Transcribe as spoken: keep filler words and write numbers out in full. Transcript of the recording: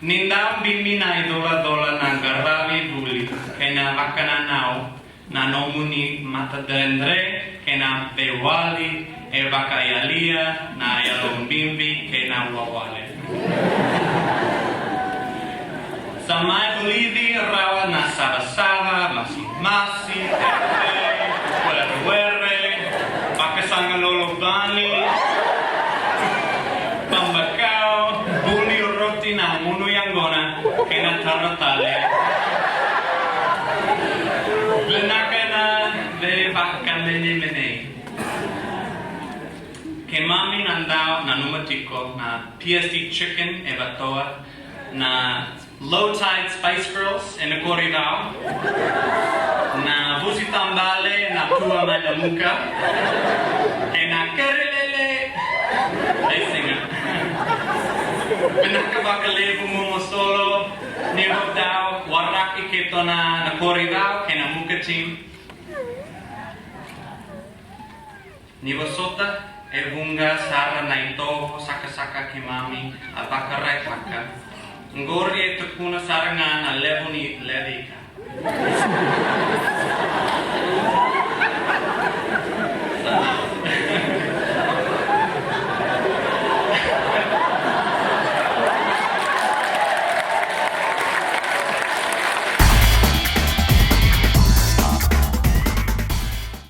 Ni dau bibi na icolacola, na qaravi vuli kei na vakananau, na nomuni matadredre kei na veiwali e vakayalia na yalobibi kei na wawale. Sa mai vulici rawa na savasava, masimasi, teitei, werewere, vakasaqa lolobani, babakau, buli roti, na gunu yaqona kei na tara tale. Vinaka na veivakamenemenei. Keimami na dau nanuma tiko na P S D Chicken e Vatoa, na Low Tide Spice Girls e Nakoricau, na Vusi Tabale na Tua mai Namuka, kei na Kerelele. Ai, sega. Vinaka vakalevu Momo Solo, ni o dau waraki keitou na Nakoricau kei na Namuka team. Ni vosota, e vuqa sara na itovo sakasaka keimami a vakaraitaka. Qori e tukuna sara ga na levu ni levu ka.